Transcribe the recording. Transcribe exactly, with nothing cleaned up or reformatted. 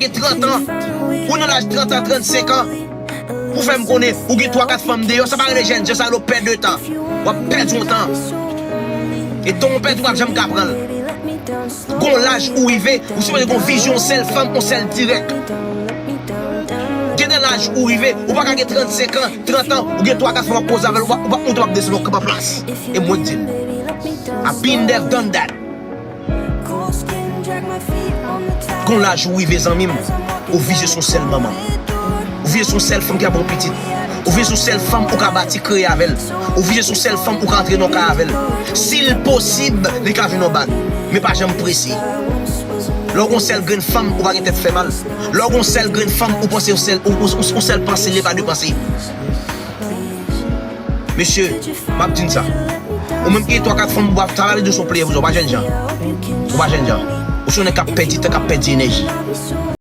gen trant an, ou nan laj trant an, trannsenk an, pou fè m konnen ou gen twa kat fanm deyò, sa pa rele jènjan, sa rele w pèdi tan. W ap pèdi yon tan. E tan w pèdi, w p ap janm ka pran l. Gon laj ou rive, ou sipoze gon vizyon, yon sèl fanm, yon sèl dirèk. Gen nan laj ou rive, ou pa ka gen trannsenk an, trant an, ou gen twa kat fanm w ap koze avè l, ou p ap, ou p ap monte, w ap desann, w ap kanpe an plas. E mwen di l, I've been there, done that. Gon laj ou rive, zanmi m, ou vizye sou sèl manman. Ou vizye sou sèl fanm ki ap ba w pitit. Ou vizye sou sèl fanm ou ka bati, kreye avè l. Ou vizye sou sèl fanm ou ka antre nan kay avè l. Si l posib, li ka vin yon bag. Men pa janm prese. Lè w gon sèl grenn fanm, ou pa gen tèt fè mal. Lè w gon sèl grenn fanm, ou panse yon sèl, ou, ou, ou, yon sèl panse, li pa de panse. Mesye, m ap di n sa. Ou menm ki gen twa kat fanm, ou pa, sa pa vle di w se yon player pou sa, ou pa jènjan. Ou pa jènjan. Ou se yon nèg k ap pèdi tan, k ap pèdi enèji.